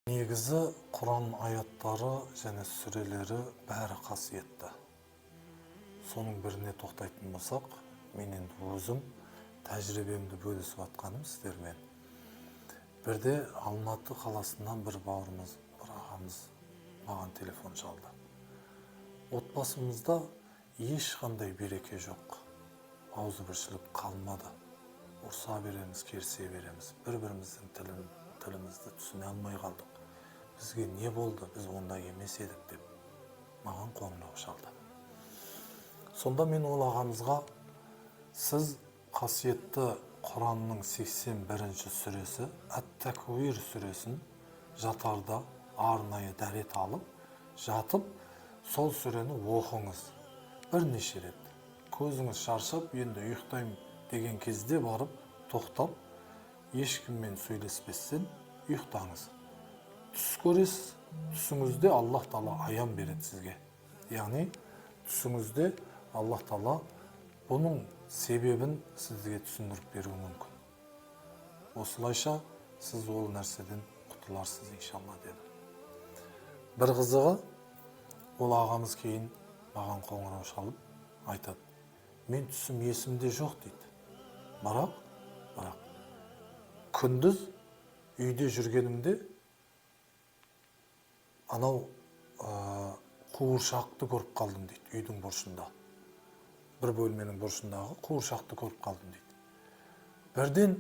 Негізі Құран аяттары және сүрелері бәрі қасиетті. Соның біріне тоқтайтын болсақ, мен енді өзім тәжірибемді бөлісіп жатқаным сіздермен. Бірде Алматы қаласынан бір бауырымыз, бір ағамыз маған телефон шалды. Отбасымызда ешқандай береке жоқ, ауызбіршілік қалмады, ұрса береміз, керісе береміз, бір біріміздің тілімізді түсіне алмай қалдық, бізге не болды, біз ондай емес едік деп маған қоңырау шалды. Сонда мен ол ағамызға: сіз қасиетті Құранның 81 сүресі Әт-Тәкуир сүресін жатарда арнайы дәрет алып жатып, сол сүрені оқыңыз бірнеше рет. Көзіңіз шаршап, енді ұйықтаймын деген кезде барып тоқтап, ешкіммен сөйлеспестен ұйықтаңыз. Түс көресіз, түсіңізде Аллах Тағала аян береді сізге. Яғни түсіңізде Аллах Тағала бұның себебін сізге түсіндіріп беруі мүмкін. Осылайша сіз ол нәрседен құтыларсыз, иншалла, деді. Бір қызығы, ол ағамыз кейін маған қоңырау шалып айтады: мен түсім есімде жоқ дейді. Бірақ күндіз үйде жүргенімде анау қуыршақты көріп қалдым дейді. Үйдің бұрышында, бір бөлменің бұрышындағы қуыршақты көріп қалдым дейді. Бірден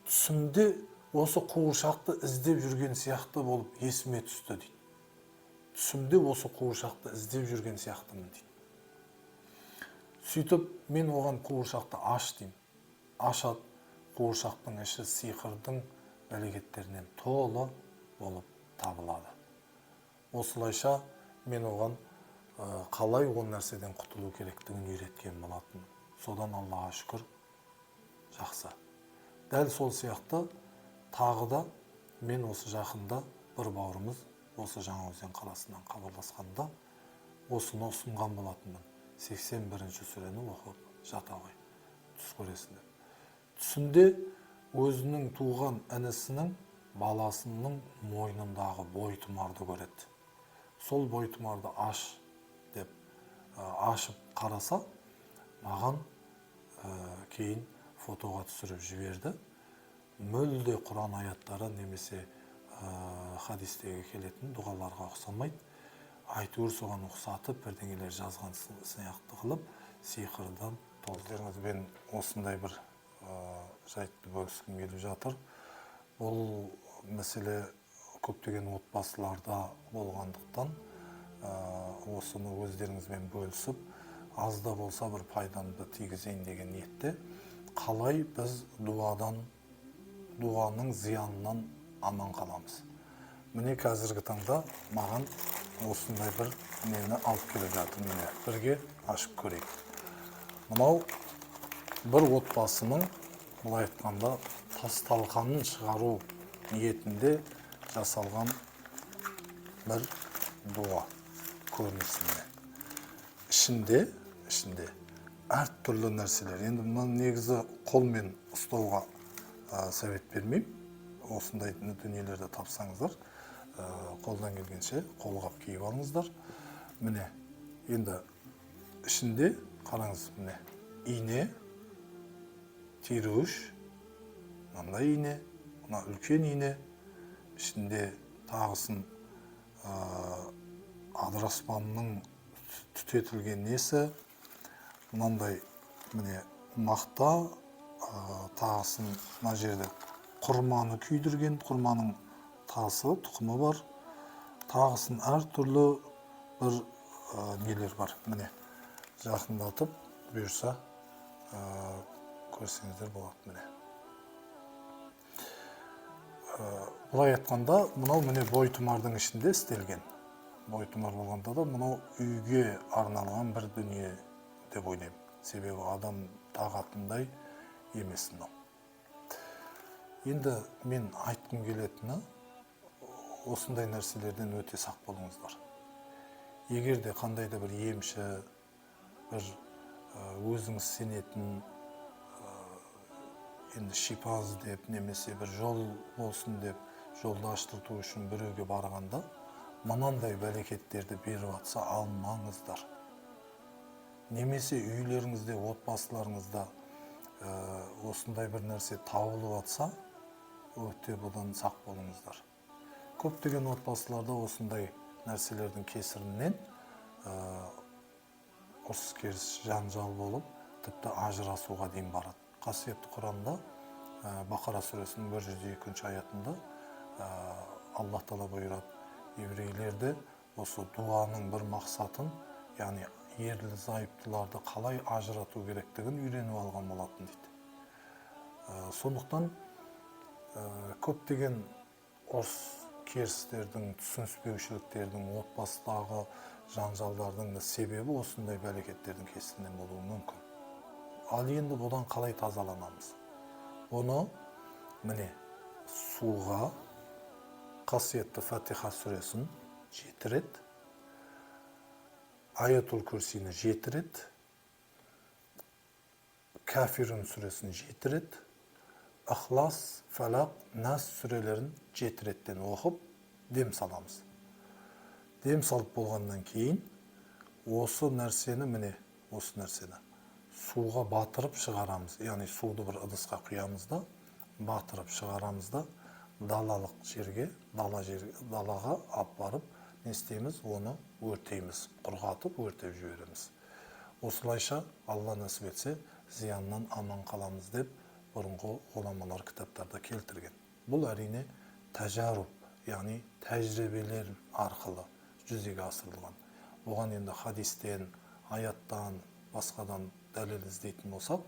түсімде осы қуыршақты іздеп жүрген сияқты болып есіме түсті дейді. Түсімде осы қуыршақты іздеп жүрген сияқтымын дейді. Сөйтіп мен оған қуыршақты аш деймін. Ашады, қуыршақтың іші сиқырдың бәлекеттерінен толы болып табылады. Осылайша мен оған қалай ол нәрседен құтылу керектігін үйреткен болатын. Содан, Аллаға шүкір, жақсы. Дәл сол сияқты тағы да мен осы жақында бір бауырымыз осы Жаңаөзен қаласынан хабарласқанда осыны ұсынған болатынмын: 81 сүрені оқып жата ғой, түс көресің деп. Түсінде өзінің туған інісінің баласының мойнындағы бойтұмарды көреді. Сол бойтұмарды аш деп, ашып қараса, маған кейін фотоға түсіріп жіберді, мүлде Құран аяттары немесе хадистегі келетін дұғаларға ұқсамайды. Әйтеуір соған ұқсатып бірдеңелер жазған сияқты қылып, сиқырдан толы. Өздеріңізбен осындай бір жайтты бөліскім келіп жатыр. Бұл мәселе көптеген отбасыларда болғандықтан, осыны өздеріңізбен бөлісіп, аз да болса бір пайдамды тигізейін деген ниетте. Қалай біз дуаның зиянынан аман қаламыз? Міне, қазіргі таңда маған осындай бір нені алып келіп жатыр. Міне, бірге ашып көрейік. Мынау бір отбасының, былай айтқанда, тас талқанын шығару ниетінде жасалған бір дуа көрінісі. Міне, ішінде әртүрлі нәрселер. Енді мынаны негізі қолмен ұстауға совет бермеймін. Осындай дүниелерді тапсаңыздар, қолдан келгенше қолғап киіп алыңыздар. Міне, енді ішінде қараңыз, міне, ине, теруіш, мынандай ине, мына үлкен ине, ішінде тағысын адыраспанның түтетілген несі, мынандай, міне, мақта, тағысын мына жерде құрманы күйдірген, құрманың тасы, тұқымы бар, тағысын әртүрлі бір нелер бар. Міне, жақындатып бұйырса, көрсеңіздер болады. Міне, былай айтқанда, мынау, міне, бойтұмардың ішінде істелген. Бойтұмар болғанда да, мынау үйге арналған бір дүние деп ойлаймын, себебі адам тағатындай емес мынау. Енді мен айтқым келетіні, осындай нәрселерден өте сақ болыңыздар. Егер де қандай да бір емші, бір өзіңіз сенетін енді шипаз деп немесе бір жол болсын деп Жолды аштырту үшін біреуге барғанда мынандай бәлекеттерді беріп атса, алмаңыздар. Немесе үйлеріңізде, отбасыларыңызда осындай бір нәрсе табылып атса, өте бұдан сақ болыңыздар. Көптеген отбасыларда осындай нәрселердің кесірінен ұрыс керіс, жанжал болып, тіпті ажырасуға дейін барады. Қасиетті Құранда, Бақара сүресінің 102 аятында Алла Тағала бұйырады: еврейлерді осы дуаның бір мақсатын, яғни ерлі зайыптыларды қалай ажырату керектігін үйреніп алған болатын дейді. Сондықтан көптеген ұрыс керістердің, түсініспеушіліктердің, отбасыдағы жанжалдардың да себебі осындай бәлекеттердің кесірінен болуы мүмкін. Ал енді бұдан қалай тазаланамыз? Бұны, міне, суға қасиетті Фатиха сүресін 7 рет, Аятул Күрсині 7 рет, Кафирун сүресін 7 рет, Ықлас, Фалақ, Нас сүрелерін 7 реттен оқып, дем саламыз. Дем салып болғаннан кейін осы нәрсені, міне, осы нәрсені суға батырып шығарамыз. Яғни суды бір ыдысқа құямыз да, батырып шығарамыз да, далалық жерге, дала жер, далаға алып барып, не істейміз? Оны өртейміз, құрғатып, өртеп жібереміз. Осылайша, Алла нәсіп етсе, зияннан аман қаламыз деп бұрынғы ғұламалар кітаптарда келтірген. Бұл, әрине, тәжаруб, яғни тәжірибелер арқылы жүзеге асырылған. Бұған енді хадистен, аяттан, басқадан дәлел іздейтін болсақ,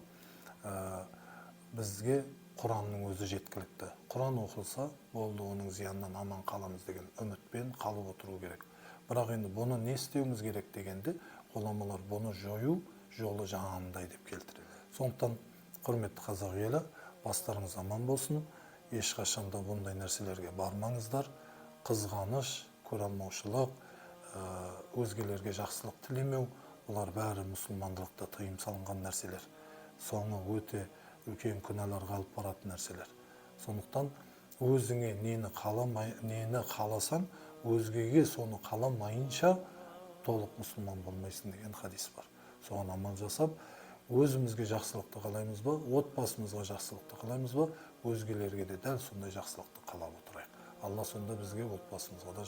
бізге Құранның өзі жеткілікті. Құран оқылса болды, оның зиянынан аман қаламыз деген үмітпен қалып отыру керек. Бірақ енді бұны не істеуіміз керек дегенде, ғұламалар бұны жою жолы жаңағындай деп келтіреді. Сондықтан, құрметті қазақ елі, бастарыңыз аман болсын. Ешқашан да бұндай нәрселерге бармаңыздар. Қызғаныш, көре алмаушылық, өзгелерге жақсылық тілемеу — бұлар бәрі мұсылмандылықта тыйым салынған нәрселер. Соңы өте үлкен күнәларға алып баратын нәрселер. Сондықтан өзіңе нені қаламай, нені қаласаң, өзгеге соны қаламайынша толық мұсылман болмайсың деген хадис бар. Соған амал жасап, өзімізге жақсылықты қалаймыз ба, отбасымызға жақсылықты қалаймыз ба, өзгелерге де дәл сондай жақсылықты қалап отырайық. Алла сонда бізге, отбасымызға да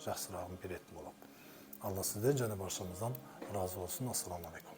жақсырағын беретін болады. Алла сізден және баршамыздан разы болсын. Ассаламу алейкум.